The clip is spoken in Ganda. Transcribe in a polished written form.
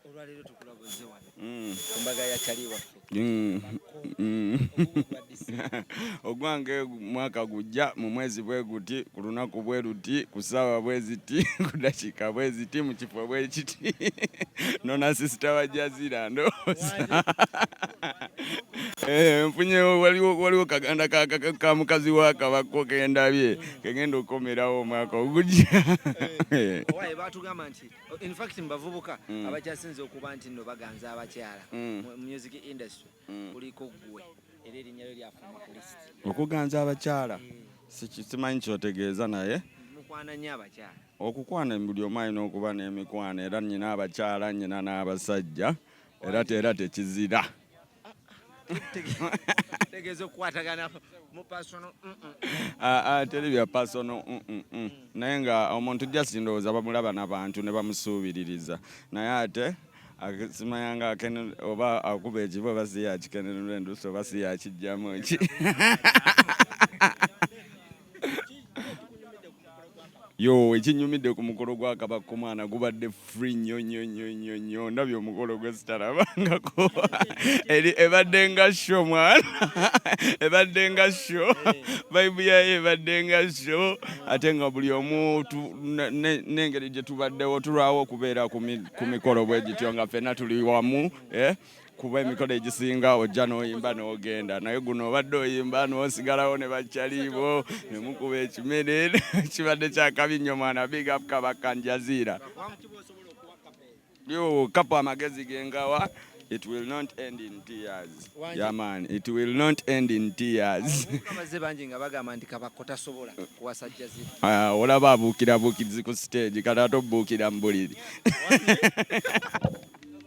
Olwaleero tukulabuze wano ku mbaga ya kyali waffe. Ogwange mwaka gujja mu mwezi bwe guti, ku lunaku bwe luti, ku ssaawa bwe ziti, ku dakiika bwe ziti, mu kifo bwe kiti. Nona sisita wa Jazira ndowooza. Eh, nfunye waliwo kaganda ka mukazi wa Kabakko kendabye kegenda okukomerawo omwaka ogujja. Eh. Owaye batugamba nti in fact mu bavubuka abakyasinze okuba nti nno baganza abakyala mu music industry kuliko ggwe, era erinnya lyo lyafuluma ku list. Okuganza abakyala, simanyi kyotegeeza, naye Mukwana nnyo abakyala. Okukwana, buli omu alina okuba n'emikwano, era nyina abakyala, nyina n'abasajja, era tekizira. Tegeeza okukwatagana mu personal. Ah, ah, teri bya personal, Naye nga omuntu just ndowooza bamulaba n'abantu ne bamusuubiririza, naye ate simanya nga oba akuba ekibo oba si yakikenenula endusu oba si yakijjamu ki. Yo, ekinyumidde ku mukolo gwa Kabaka, omwana gubadde free nnyo nnyo nnyo nnyo nnyo. Ndabye omukolo gwe sitalabangako. Eri ebadde nga show, mwana, ebadde nga show, vibe yayo ebadde nga show, ate nga buli omu n'engeri gye tubaddewo tulwawo okubeera ku mikolo bwe gityo nga ffenna tuli wamu, eh? Kuba emikolo egisinga ojja n'oyimba n'ogenda, naye guno obadde oyimba n'osigalawo ne bakyaliibo ne mukuba ekimere. Kibadde kyakabi nnyo, mwana. Big up Kabaka Njaziira. Yo kapo, amagezi gengawa, it will not end in tears. Yeah man, it will not end in tears. Abazze bangi nga bagamba nti Kabako tasobola kuwasa Jazira. Ah, olaba abuukira buukizi ku stage, kati ate obuukira mu buliri.